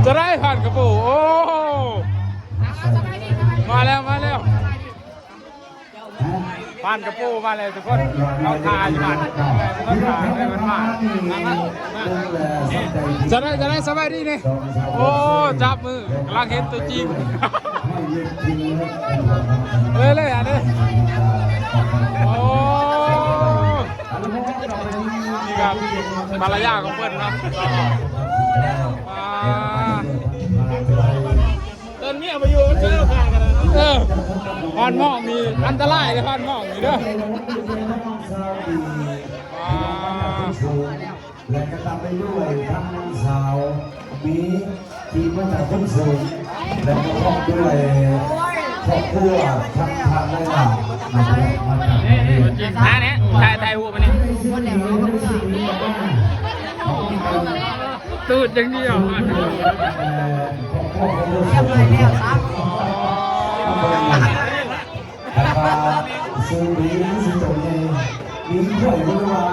ຈະໄດ້ຜ່ານກະປູ ໂອ້ ມາແລ້ວ ມາແລ້ວ ຜ່ານກະປູມາແລ້ວທຸກຄົນ. ເຮົາຖ່າຍຜ່ານ ຈະໄດ້ ຈະໄດ້ ສະບາຍດີນີ້. ໂອ້ ຈັບມື ກຳລັງເຫັນຕົວຈິງ ເລີຍ ເລີຍ ອັນນີ້ ໂອ້ ນີ້ກໍພັນລະຍາຂອງເພິ່ນເນາະ. ອ່າ ເອີ້ນເມຍໄປຢູ່ ມັນເຈີໂອກາດກັນນະ. ເອີ ຮອດໝອກນີ້ອັນຕະລາຍເດ້ ຮອດໝອກນີ້ເດີ. ອ່າ ແລະກໍຕາມໄປດ້ວຍທັງນາງສາວມີທີ່ມາຈາກຄົນສູງ ແລະກໍພ້ອມດ້ວຍຄອບຄົວທັງທ່ານຫຼາຍໆນະ ມາຈາກປະເທດ ຖ່າຍແດ່ ຖ່າຍ ຖ່າຍຮູບອັນນີ້ ຕູດຢ່າງດຽວ ຄອບຄົວຂອງຄົນສູງ ແລ້ວກໍຊື່ມີຊື່ຕົນເອງ ມີຂ້ອຍບໍ່ໄດ້ວ່າ